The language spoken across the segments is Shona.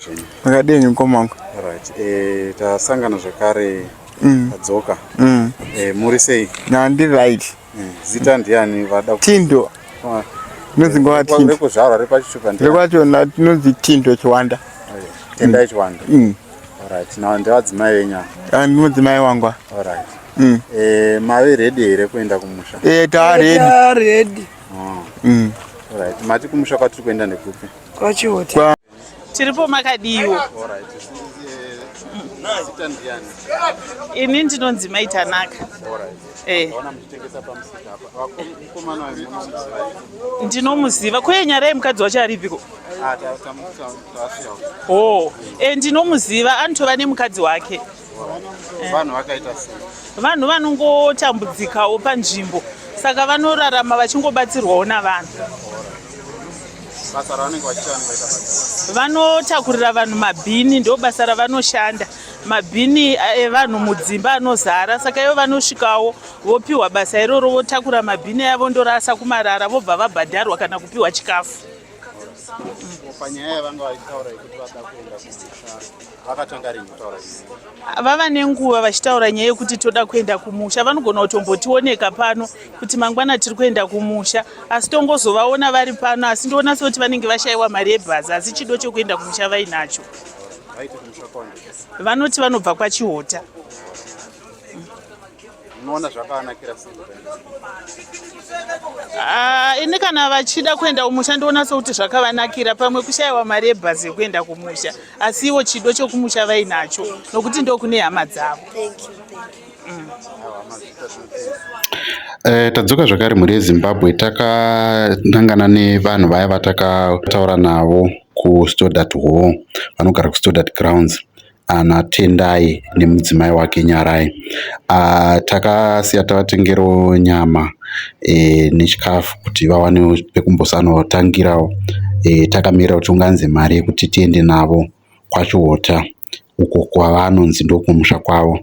zvenyu? Makadini mukoma wangu? Right. Tasangana zvakare. Tadzoka. Muri sei? Nandi right. Zita ndiani vada? Tindo. Ah. Tinonzi ngova Tindo. Rekuzvarwa, repachitupa ndiani? Rekwachona tinonzi Tindo Chiwanda. Tendai Chiwanda. Alright. Now ndevadzimai venyu ava? Ah, ndimudzimai wangu. Alright. Mave ready here kuenda kumusha? Taa ready. Taa ready. Oh. Alright. Mati kumusha kwatiri kuenda ndekupi? KwaChihota. Tiripo, makadiwo? Alright. Zita ndiani? Ini ndinonzi Maitanaka. Alright. Ndaona muchitengesa pamusika apa. Mukomana wayo munomuziva here? Ndinomuziva. Kuye Nyarai, mukadzi wacho aripiko? Ah, tasiyawo. O, ndinomuziva, anotova nemukadzi wake. Vanhu vakaita sei? Vanhu vanongotambudzikawo panzvimbo, saka vanorarama vachingobatsirwawo navanhu. Basa ravanenge vachiita, vanenge vaita basa? Vanotakurira vanhu mabhini, ndo basa ravanoshanda, mabhini evanhu mudzimba anozara. Saka ivo vanosvikawo vopiwa basa iroro, votakura mabhini avo, ndorasa kumarara, vobva vabhadharwa kana kupiwa chikafu. Panyaya yavanga vachitaura yekuti vada kuenda kumusha, vakatanga rini kutaura izvi? Vava nenguva vachitaura nyaya yekuti toda kuenda kumusha. Vanogona kutombotioneka pano kuti mangwana tiri kuenda kumusha, asi tongozovaona vari pano. Asi ndoona sekuti vanenge vashayiwa mari yebhazi, asi chido chekuenda kumusha vainacho. Vaiti kumusha kwavo? Vanoti vanobva kwaChihota. Munoona zvakavanakira sei kuenda? Ah, ini kana vachida kuenda kumusha, ndoona sekuti zvakavanakira. Pamwe kushayiwa mari yebhazi yekuenda kumusha, asi ivo chido chokumusha vainacho, nokuti ndokune hama dzavo. Aiwa, mazvita, zvinotenda. Tadzoka zvakare, mhuri yeZimbabwe. Takanangana nevanhu vaya vatakataura navo kuStodart Hall, vanogara kuStodart Grounds, ana Tendai nemudzimai wake Nyarai. Takasiya tavatengerawo nyama nechikafu kuti vawanewo pekumbosanotangirawo. Takamirira kuti tiunganidze mari yekuti tiende navo kwaChihota, uko kwavanonzi ndokumusha kwavo.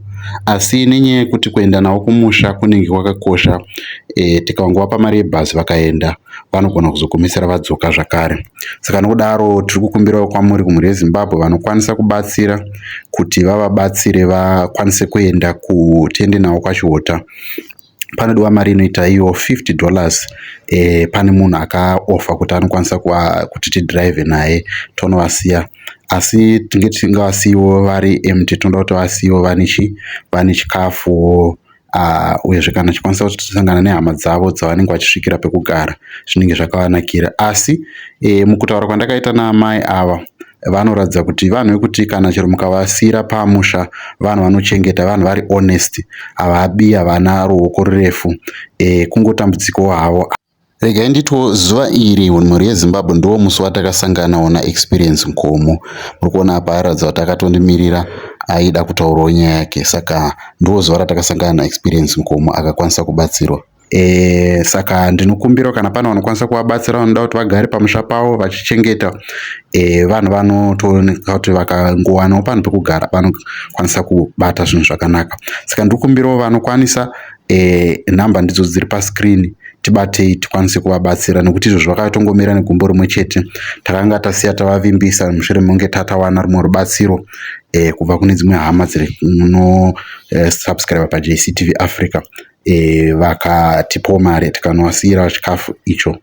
Asi nenyaya yekuti kuenda navo kumusha kunenge kwakakosha, tikangovapa mari yebhazi vakaenda, vanogona kuzogumisira vadzoka zvakare. Saka nokudaro tiri kukumbirawo kwamuri, kumhuri yeZimbabwe vanokwanisa kubatsira, kuti vavabatsire vakwanise kuenda, tiende navo kwaChihota. Panodiwa mari inoita iyo $50. Pane munhu akaoffer kuti anokwanisa kuti tidhiraivhe naye tonovasiya, asi tinge tisingavasiyiwo vari empty. Tinoda kuti vasiyiwo vane chikafu, uyezve kana tichikwanisa kuti tisangana nehama dzavo dzavanenge vachisvikira pekugara, zvinenge zvakavanakira. Asi mukutaura kwandakaita naamai ava, vanoratidza kuti vanhu vekuti kana chero mukavasiyira pamusha, vanhu vanochengeta, vanhu vari honest, havabi, havana ruoko rurefu, kungotambudzikawo havo. Regai nditiwo zuva iri, mhuri yeZimbabwe, ndo musi watakasanganawo naExperience Nkomo. Muri kuona apa airatidza kuti akatondimirira, aida kutaurawo nyaya yake. Saka ndo zuva ratakasangana naExperience Nkomo, akakwanisa kubatsirwa. Saka ndinokumbira kana pane vanokwanisa kuvabatsira, vanoda kuti vagare pamusha pavo vachichengeta vanhu, vanotooneka kuti vakangowanawo panhu pekugara vanokwanisa kubata zvinhu zvakanaka. Saka ndinokumbirawo vanokwanisa, nhamba ndidzo dziri pascreen, tibatei tikwanise kuvabatsira, nekuti izvozvo vakatongomira negumbo rimwe chete. Takanga tasiya tavavimbisa mushure mekunge tatawana rumwe rubatsiro kubva kune dzimwe hama dziri muno subscribe paJCTV Africa, vakatipawo mari, tikanovasiyira chikafu icho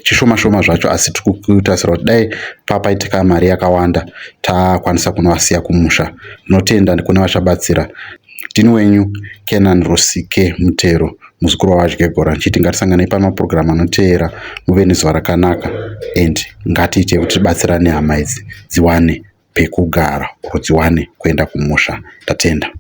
chishoma shoma zvacho. Asi tiri kutarisira kuti dai papaitika mari yakawanda, takwanisa kunovasiya kumusha. Tinotenda kune vachabatsira. Ndini wenyu Kenan Rusike Mutero, muzukuru waVaDyegora, ndichiti ngatisanganei pamapurogiramu anoteera. Muve nezuva rakanaka, and ngatiite kuti tibatsirane hama idzi dziwane pekugara or dziwane kuenda kumusha. Tatenda.